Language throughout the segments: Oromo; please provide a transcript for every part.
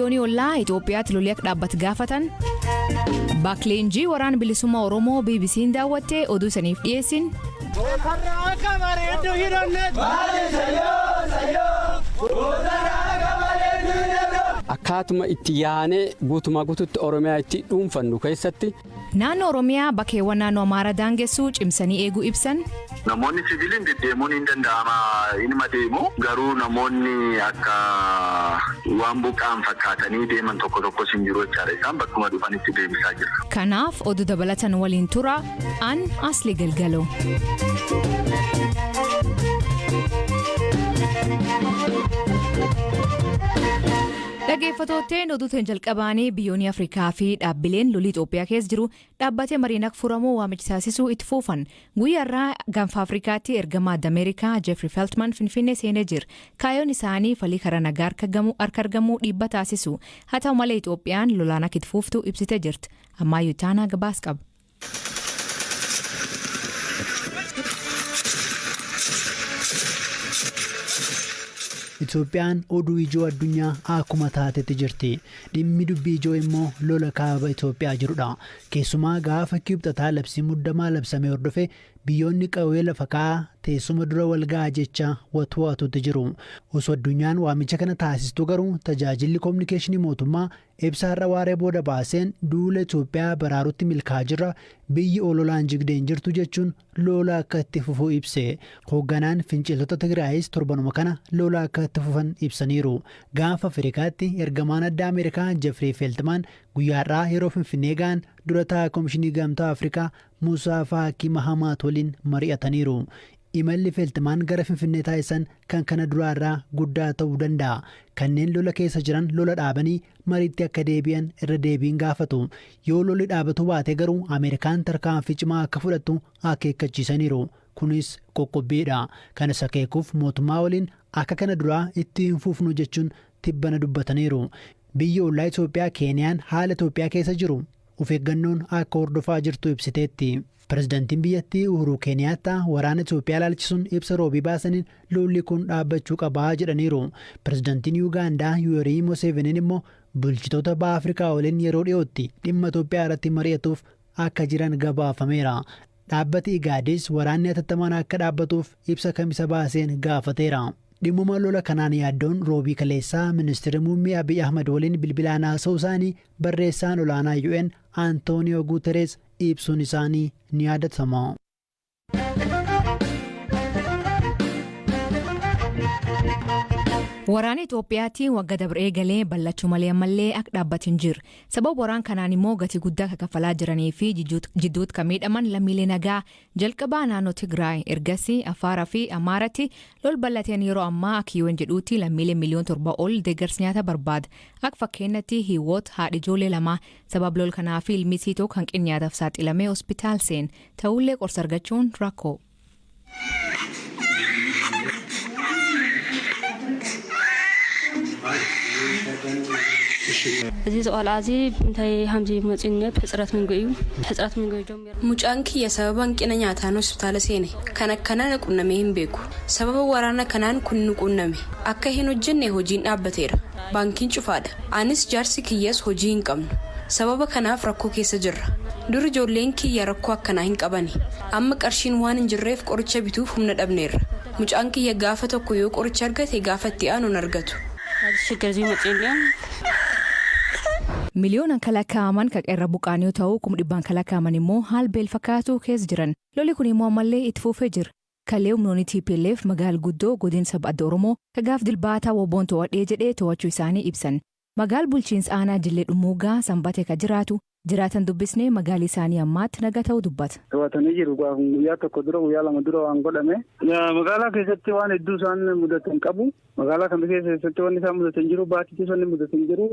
Biyyoonni ollaa Itoophiyaatti lolli akka dhaabbatu gaafatan. Bakleenjii waraana bilisummaa Oromoo BBC'n daawwattee oduu isaniif dhiyeessin. Akkaatuma itti yaanee guutumaa guututti Oromiyaa itti dhuunfannu keessatti. Naannoo Oromiyaa bakkeewwan naannoo Amaaraa daangessuu cimsanii eeguu ibsan. Namoonni siviiliin deddeemuun hin danda'ama inuma deemu garuu namoonni akka waan buqqa'an fakkaatanii deeman tokko tokkos hin jiru jechaadha. Isaan bakkuma dhufanitti deebisaa jira. Kanaaf oduu dabalatan waliin tura an Asli Galgalo. Dhaggeeffattootteen oduuteen jalqabaanii biyyoonni Afrikaa fi dhaabbileen lolii Itoophiyaa keessa jiru dhaabbatee mariin akka furamuu waamicha taasisuu itti fuufan. Guyyaa irraa gaanfa Afrikaatti ergamaa adda Ameerikaa Jeffrey Feltman Finfinnee seenee jira. Kaayyoon isaanii falii karaa nagaa harka argamuu dhiibba taasisu. Haa ta'u malee Itoophiyaan lolaan akka itti fuuftu ibsitee jirti. Ammayyuu taanaa gabaas qaba. Itoophiyaan oduu ijoo addunyaa akkuma taatetti jirti. Dhimmi dubbii ijoo immoo lola kaaba Itoophiyaa jirudha. Keessumaa gaafa kibxataa labsii muddamaa labsame hordofe biyyoonni qawwee lafa kaa'aa teessuma dura wal ga'a jecha watuwatuutti jiru. Osoo addunyaan waamicha kana taasistu garuu tajaajilli koominikeeshinii mootummaa ibsa har'a waaree booda baaseen duula Itoophiyaa baraarutti milkaa'aa jirra, biyyi ololaan jigdeen jirtu jechuun lola akka itti fufu ibse. Hoogganaan finciltoota Tigraayis torbanuma kana lola akka itti fufan ibsaniiru. Gaafa Afrikaatti ergamaan addaa Ameerikaa Jeffrey Feltman guyyaa har'aa yeroo Finfinnee ga'an dura taa'aa Komishinii Gamtaa Afrikaa Musaa Faakii Mahamaat waliin mari'ataniiru. Imalli Feltmaan gara Finfinnee taasisan kan kana duraarraa guddaa ta'uu danda'a. Kanneen lola keessa jiran lola dhaabanii mariitti akka deebi'an irra deebiin gaafatu. Yoo lolli dhaabatu baate garuu Ameerikaan tarkaanfii cimaa akka fudhattu akeekkachiisaniiru. Kunis qoqqobbiidha. Kanas akeekuuf mootummaa waliin akka kana duraa itti hin fufnu jechuun tibbana dubbataniiru. Biyyi ollaa Itoophiyaa Keeniyaan haala Itoophiyaa keessa jiru of eeggannoon akka hordofaa jirtu ibsiteetti. Pirezidaantiin biyyattii Uhuru Keeniyaattaa waraana Itoophiyaa ilaalchisuun ibsa roobii baasaniin lolli kun dhaabbachuu qabaa jedhaniiru. Pirezidaantiin Yuugaandaa Yuwerii Museveniin immoo bulchitoota baha Afrikaa waliin yeroo dhiyootti dhimma Itoophiyaa irratti mari'atuuf akka jiran gabaafameera. Dhaabbati Igaadis waraanni hatattamaan akka dhaabbatuuf ibsa kamisa baaseen gaafateera. Dhimmuma lola kanaan yaaddoon roobii kaleessaa ministeera muummee Abiy Ahmad waliin bilbilaan haasa'uu isaanii barreessaan olaanaa UN Antooniyoo Guuterees ibsuun isaanii ni yaadatama. Waraana Itoophiyaatiin waggaa dabree galee bal'achuu malee ammallee akka dhaabbatu hin jiru. Sababa waraan kanaan immoo gatii guddaa kan kaffalaa jiranii fi jidduutti kan miidhaman lammiilee nagaa jalqabaa naannoo Tigraay ergasii Afaaraa fi Amaaratti lol bal'ateen yeroo ammaa akka UN jedhuutti lammiilee miliyoona 7 ol deeggarsa nyaata barbaada. Akka fakkeenyatti Hiiwoot haadhi ijoollee lama sababa lol kanaa fi ilmi isii tokko hanqina nyaataaf saaxilamee hospitaal seen ta'ullee qorsa argachuun rakkoo. እዚ ቆልዓ እዚ እንታይ ከምዚ መፂኡ ብሕፅረት ምግቢ እዩ ሕፅረት ምግቢ ጀሚሩ Mucaan kiyya sababa hanqina nyaataan hospitaala seene kan akkanaa na qunnamee hin beeku. Sababa waraana kanaan kun nu qunname. Akka hin hojjenne hojiin dhaabbateera. Baankiin cufaadha. Anis jaarsi kiyyas hojii hin qabnu. Sababa kanaaf rakkoo keessa jirra. Dur ijoolleen kiyya rakkoo akkanaa hin qabani. Amma qarshiin waan hin jirreef qoricha bituuf humna dhabneerra. Mucaan kiyya gaafa tokko yoo qoricha argate gaafa itti aanu hin argatu. ኣብዚ ሽግር እዚ መፂኡ እኒኦ Miliyoonaan kan lakkaa'aman kan qeerra buqqaan yoo ta'u 100,000 kan lakkaa'aman immoo haal beel fakkaatu keessa jiran. Lolli kun immoo ammallee itti fufee jira. Kalee humnoonni TPLF magaala guddoo godina saba adda Oromoo kagaaf dilbaataa woboon to'adhee jedhee to'achuu isaanii ibsan. Magaal bulchiinsa aanaa Jillee Dhummuugaa sanbatee kan jiraatu jiraatan dubbisnee magaalli isaanii ammaatti naga ta'uu dubbata. To'atanii jiru guyyaa tokko dura guyyaa lama dura waan godhame. Magaalaa keessatti waan hedduu isaan mudatan qabu. Magaalaa kamisee keessatti wanni isaan mudatan jiru baatittis wanni mudatan jiru.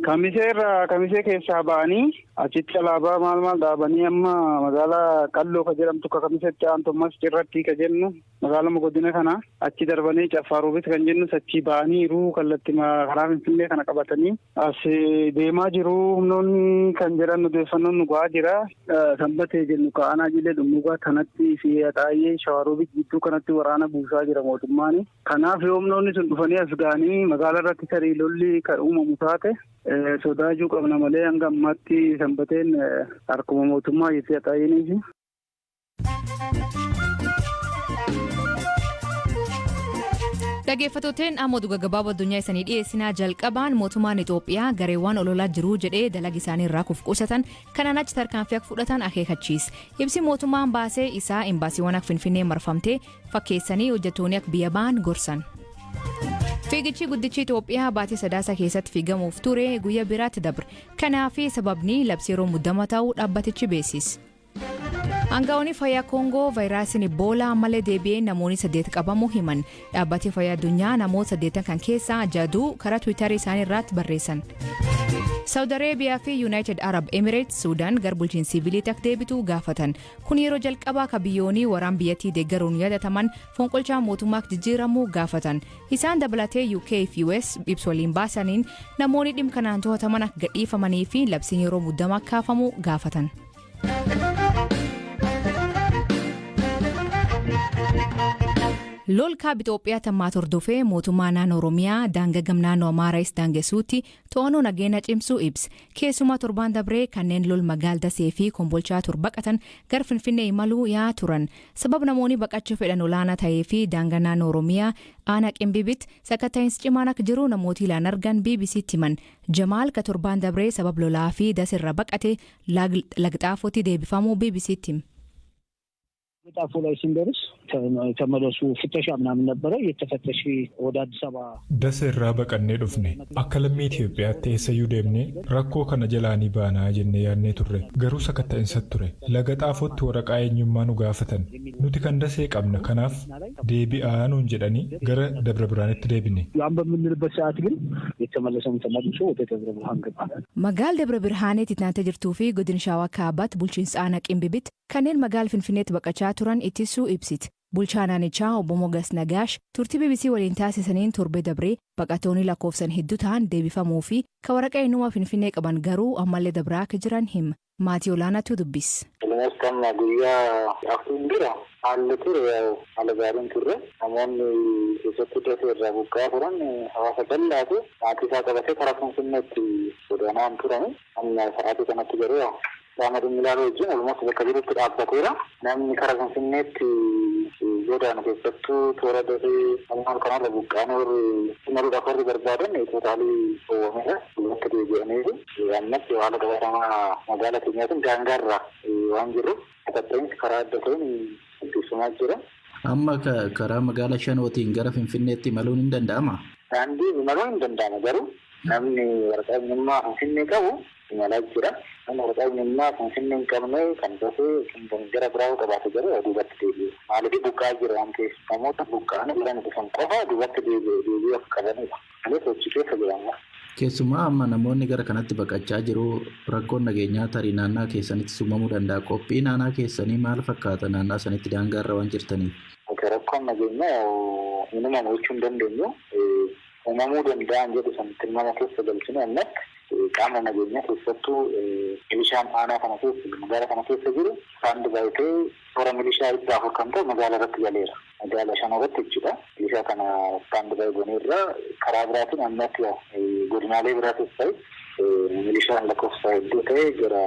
Kamisee irraa kamisee keessaa ba'anii achitti alaabaa maal maal dhaabanii amma magaalaa qalloo ka jedhamtu ka kamiseetti aantummas cirratti ka jennu magaaluma godina kana achi darbanii caffaaruubis kan jennu achi ba'aniiru kallattii karaa Finfinnee kana qabatanii as deemaa jiru humnoonni kan jedhamu. Seeraan odeeffannoon nu gahaa jira. Sanbatee jennu ka'anaa jilee dhummugaa kanatti fi Axaayee Shawaroobit gidduu kanatti waraana buusaa jira mootummaan. Kanaaf yoo humnoonni sun dhufanii as ga'anii magaalaa irratti tarii lolli kan uumamu taate sodaachuu qabna malee hanga ammaatti Sanbateen harkuma mootummaa jirti Axaayeeniif. Dhaggeeffattooteen amma oduu gaggabaaboo addunyaa isanii dhiyeessinaa. Jalqabaan mootummaan Itoophiyaa gareewwan ololaa jiruu jedhee dalaga isaanii irraa kuf qusatan kanaan achi tarkaanfii akka fudhatan akeekachiise. Ibsi mootummaan baasee isaa imbaasiiwwan akka Finfinnee marfamtee fakkeessanii hojjettoonni akka biyya ba'an gorsan. Fiigichi guddichi Itoophiyaa baatii Sadaasa keessatti fiigamuuf ture guyyaa biraatti dabre. Kanaaf sababni labsii yeroo muddama ta'uu dhaabbatichi beeksise. Aangaa'onni fayyaa Koongoo vaayiraasiin Iboolaa ammallee deebi'ee namoonni 8 qabamuu himan. Dhaabbati fayyaa addunyaa namoota 8 kan keessaa jaduu karaa Tiwiitarii isaanii irratti barreessan. Saawud Areebiyaa fi Yuunaayitid Arab Emirates Suudaan gar bulchiinsa siviiliitti akka deebitu gaafatan. Kun yeroo jalqabaa ka biyyoonni waraan biyyattii deeggaruun yaadataman fonqolchaa mootummaa jijjiiramuu gaafatan. Isaan dabalatee UK fi US ibsa waliin baasaniin namoonni dhimma kanaan to'ataman akka gadhiifamanii fi labsiin yeroo muddamaa kaafamu gaafatan. Lol kaaba Itoophiyaa tammaat hordofee mootummaa naannoo Oromiyaa daangaa gam naannoo Amaaraayis daangessuutti to'annoo nageenya cimsuu ibsa. Keessumaa torbaan dabree kanneen lol magaal Dasee fi Kombolchaa tur baqatan gara Finfinnee imaluu yaa turan. Sababa namoonni baqachuu fedhan olaanaa ta'ee fi daangaa naannoo Oromiyaa aanaa Qimbibitti sakatta'iinsi cimaan akka jiru namooti ilaan argan BBCtti himan. Jamaal ka torbaan dabree sabab lolaa fi Daseerra baqate Lagxaafootti deebifamuu BBCtti hime. ጣፎ ላይ ስንደርስ ተመለሱ ፍተሻ ምናምን ነበረ እየተፈተሽ ወደ አዲስ አበባ Dasa irraa baqannee dhufne. Akka lammii Itoophiyaatti eessayyuu deemnee rakkoo kana jalaa ni baanaa jennee yaadnee turre. Garuu sakatta'insa ture. Laga Xaafootti waraqaa eenyummaa nu gaafatan. Nuti kan Dasee qabna, kanaaf deebi'aa nuun jedhanii gara Dabra Birhaanitti deebine. ያን በምንልበት ሰዓት ግን የተመለሰውን ተመልሶ ወደ ደብረ ብርሃን ገባ። Magaal Dabra Birhaaneetti naannoo jirtuu fi godina Shawaa Kaabaatti bulchiinsa aanaa Qimbibitti kanneen magaala Finfinneetti baqachaa turan ittisuu ibsiti. Bulchaa naannichaa obbo Mogas Nagaash turtii BBC waliin taasisaniin torbee dabree baqattoonni lakkoofsan hedduu ta'an deebifamuu fi ka waraqaa eenyummaa Finfinnee qaban garuu ammallee dabraa akka jiran hima. Maatii olaanaatu dubbis. Kan guyyaa 4 dura haalli ture haala gaariin turre. Namoonni keessattuu Dasee irraa buqqa'aa turan hawaasa bal'aatu maatii isaa qabatee karaa Finfinneetti godaanaa turan. Amma sa'aatii kanatti garuu qaama dhimmi ilaaluu wajjin walumaa bakka jirutti dhaabbateera. Namni karaa Finfinneetti godaanu keessattuu toora Dasee ammaan kanarra buqqa'anii warri imaluudhaaf warri barbaadan tootaalii dhoowwameera. Bakka deebi'aniiru ammas haala qabatamaa magaalaa keenyaatiin daangaarra waan jiruuf sakatta'insi karaa adda ta'een gaggeeffamaa jira. Amma karaa magaalaa Shanootiin gara Finfinneetti imaluun hin danda'ama? Daandii imaluun hin danda'ama, garuu namni waraqaa eenyummaa Finfinnee qabu imalaa jira. Namni waraqaa eenyummaa Finfinnee hin qabne kan Dasee kan gara biraa qabaate garuu duubatti deebi'e. Maaliif buqqa'aa jira waan ta'eef namoota buqqa'anii jiran dhufan qofa duubatti deebi'ee akka qabanidha. Malee sochii keessa jira amma. Keessumaa amma namoonni gara kanatti baqachaa jiru, rakkoon nageenyaa tarii naannaa keessanitti uumamuu danda'a. Qophii naannaa keessanii maal fakkaata naannaa sanitti daangaarra waan jirtaniif? Rakkoon nageenyaa hin uumamu jechuu hin dandeenyu. Uumamuu danda'an jedhu san tilmaama keessa galchine ammatti qaama nageenyaa keessattuu milishaan aanaa kana keessa magaalaa kana keessa jiru saandi baay'atee toora milishaa 400 kan ta'u magaalaa irratti galeera. Magaalaa 5 irratti jechuudha. Milishaa kana saandi baay'ee irra karaa biraatiin ammatti godinaalee biraatis ta'e milishaan lakkoofsa hedduu ta'e gara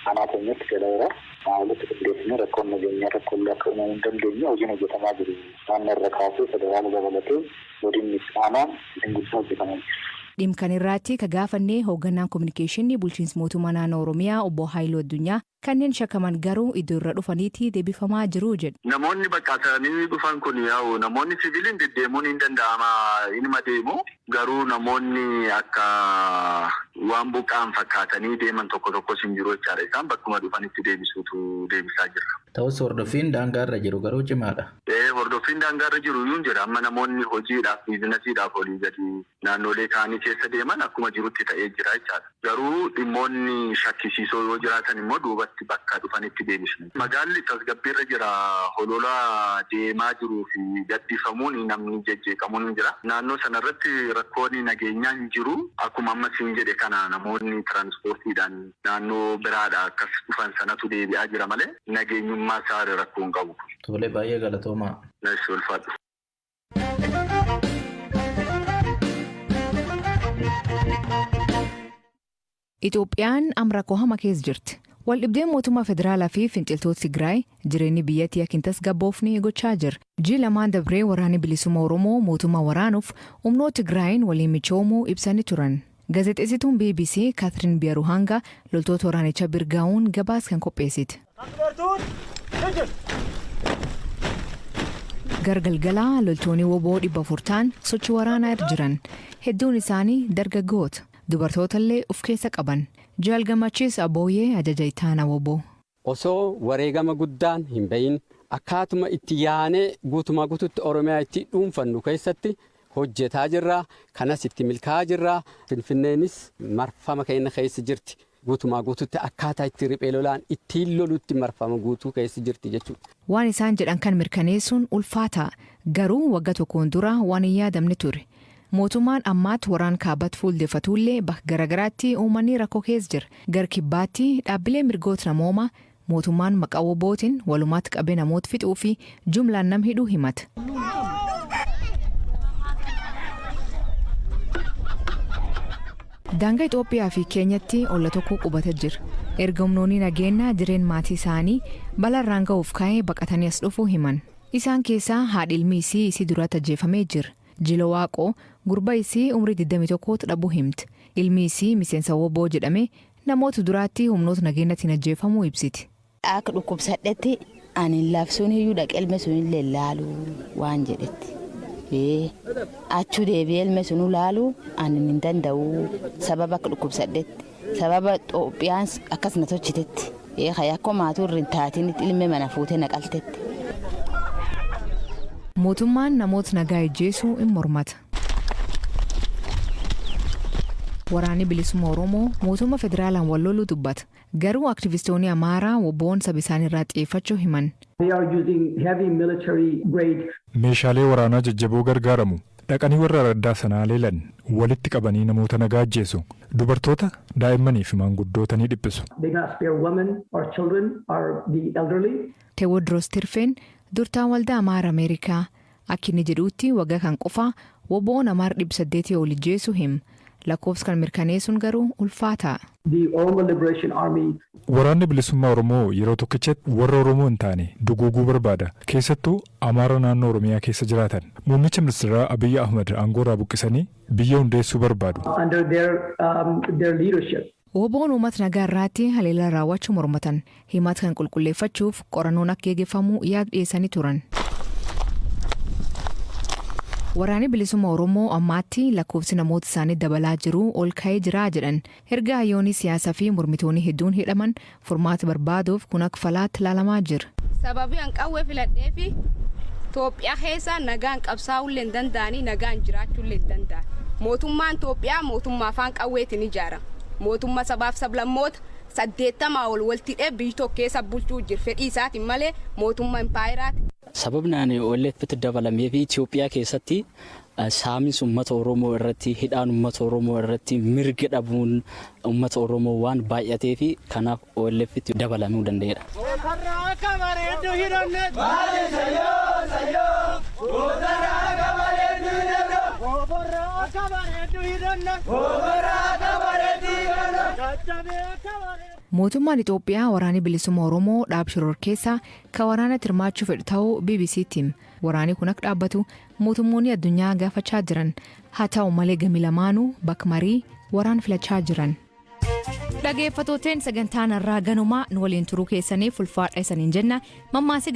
aanaa keenyatti galeera. Walitti qindeessinee rakkoon nageenyaa tokko illee akka uumamuu hin dandeenye hojiin hojjetamaa jiru. Naannoo irra kaasee federaala dabalatee godinni aanaan hojiin guddaa hojjetamaa jira. Dhimma kana irratti ka gaafannee hoogganaan kominikeeshinii bulchiinsa mootummaa naannoo Oromiyaa obbo Haayiluu Addunyaa kanneen shakkaman garuu iddoo irra dhufaniitti deebifamaa jiru jedhu. Namoonni baqatanii dhufan kun yaa'u namoonni siviiliin deddeemuun hin danda'ama, inuma deemu, garuu namoonni akka waan buqqa'an fakkaatanii deeman tokko tokkos hin jiru jechaadha. Isaan bakkuma dhufanitti deebisuutu deebisaa jira. Ta'us hordoffiin daangaarra jiru garuu cimaadha. Hordoffiin daangaarra jiru iyyuu jira. Amma namoonni hojiidhaaf biizinasiidhaaf olii gadi naannolee kaanii keessa deeman akkuma jirutti ta'ee jira jechaadha. Garuu dhimmoonni shakkisiisoo yoo jiraatan immoo duubatti bakka dhufanitti deebisna. Magaalli tasgabbiirra jira. Holola deemaa jiruu fi gadhiifamuun namni jejjeeqamuun jira. Naannoo sanarratti rakkoon nageenyaa hin jiru. Akkuma amma siin jedhe kana. kana namoonni tiraanspoortiidhaan naannoo biraadha akkas dhufan sanatu deebi'aa jira malee nageenyummaa isaa rakkoo hin qabu. Tole, baay'ee galatoomaa. Eessi, ulfaadhu. Itoophiyaan amma rakkoo hamaa keessa jirti. Waldhibdeen mootummaa federaalaa fi finciltoota Tigraay jireenyi biyyattii akka hin tasgabboofne gochaa jira. Ji'a 2n dabree waraanni bilisummaa Oromoo mootummaa waraanuuf humnoota Tigraayin waliin michoomuu ibsanii turan. Gaazexeessituun BBC Kaatiriin Biyaruhanga loltoota waraanichaa birgaa'uun gabaas kan qopheessite. Gargalgalaa loltoonni WBO 400 ta'an sochii waraanaa irra jiran. Hedduun isaanii dargaggoota. Dubartoota illee of keessa qaban. Jaal Gammachiis Abooyyee ajaja ittaanaa WBO. Osoo wareegama guddaan hin bahin akkaatuma itti yaanee guutumaa guututti Oromiyaa itti dhuunfannu keessatti hojjetaa jirra. Kanas itti milkaa'aa jirra. Finfinneenis marfama keenya keessa jirti. Guutumaa guututti akkaataa itti riphee lolaan ittiin lolutti marfama guutuu keessa jirti jechuudha. Waan isaan jedhan kan mirkaneessuun ulfaataa, garuu waggaa tokkoon dura waan hin yaadamne ture. Mootummaan ammaatti waraan kaabatti fuuldeffatullee bakka garaagaraatti uummanni rakkoo keessa jira. Gara kibbaatti dhaabbilee mirgoota namoomaa mootummaan maqaa WBOtiin walumaatti qabee namoota fixuu fi jumlaan nam hidhuu himata. Daangaa Itoophiyaa fi Keenyatti olla tokko qubata jira. Erga humnoonni nageenyaa jireen maatii isaanii balaarraan ga'uuf ka'ee baqatanii as dhufuu himan. Isaan keessaa haadhi ilmi isii isii duratti ajjeefamee jira. Jilo Waaqoo gurba isii umrii 21 dhabuu himti. Ilmi isii miseensa WBO jedhamee namoota duraatti humnoota nageenyatiin ajjeefamuu ibsiti. Akka dhukkubsadhetti ani labsuun iyyuu dhaqee ilme sunillee laalu waan jedhetti. Achuu deebi'ee ilme sunuu laalu ani hin danda'u, sababa akka dhukkubsadhetti, sababa Xoophiyaan akkas na tolchitetti, yakko maatuu irra hin taatinitti ilme mana fuutee na qaltetti. Mootummaan namoota nagaa ajjeesuu hin mormata. Waraanni bilisummaa Oromoo mootummaa federaalaan wal loluu dubbata. Garuu aktivistoonni Amaaraa WBOn saba isaanii irraa xiyyeeffachuu himan. Meeshaalee waraanaa jajjaboo gargaaramu. Dhaqanii warra araddaa sanaa leelan walitti qabanii namoota nagaa ajjeesu. Dubartoota, daa'immanii fi maanguddoota ni dhiphisu. Teewodroos Tirfeen durtaan waldaa Amaara Ameerikaa akka inni jedhutti waggaa kan qofaa WBOn Amaara 800 ol ajjeesuu hima. Lakkoofsa kan mirkaneessuun garuu ulfaataa. Waraanni bilisummaa Oromoo yeroo tokkichatti warra Oromoo hin taane duguuguu barbaada. Keessattuu Amaara naannoo Oromiyaa keessa jiraatan. Muummicha ministeeraa Abiyyi Ahmad aangoo irraa buqqisanii biyya hundeessuu barbaadu. WBOn uummata nagaa irraatti haleellaa raawwachuu mormatan. Himata kan qulqulleeffachuuf qorannoon akka geggeeffamu yaada dhiyeessanii turan. Waraanni bilisummaa Oromoo ammaatti lakkoofsi namoota isaanii dabalaa jiru ol ka'ee jira jedhan. Erga hayyoonni siyaasaa fi mormitoonni hedduun hidhaman furmaata barbaaduuf kun akka falaatti ilaalamaa jira. Sababii an qawwee filadheefi Itoophiyaa keessa nagaan qabsaa'ullee hin danda'anii, nagaan jiraachuullee hin danda'an. Mootummaan Itoophiyaa mootummaa afaan qawweetiin ijaarama. Mootummaa sabaaf sablammoota 80 ol walitti hidhee biyyi tokko keessa bulchuu jira. Fedhii isaatiin malee mootummaa impaayiraati. Sababni ani OLF'tti dabalamee fi Itoophiyaa keessatti saaminsi uummata Oromoo irratti, hidhaan uummata Oromoo irratti, mirga dhabuun uummata Oromoo waan baay'atee fi kanaaf OLF'tti dabalamuu danda'eera. Mootummaan Itoophiyaa waraanni bilisummaa Oromoo dhaab shororkeessaa kan waraanatti hirmaachuu fedhu ta'uu BBC'tti hima. Waraanni kun akka dhaabbatu mootummoonni addunyaa gaafachaa jiran. Haa ta'u malee gami lamaanuu bakka marii waraan filachaa jiran. Dhaggeeffattooteen, sagantaan irraa ganumaa. Nu waliin turuu keessaniif ulfaadha isaniin jenna. Mammaasii.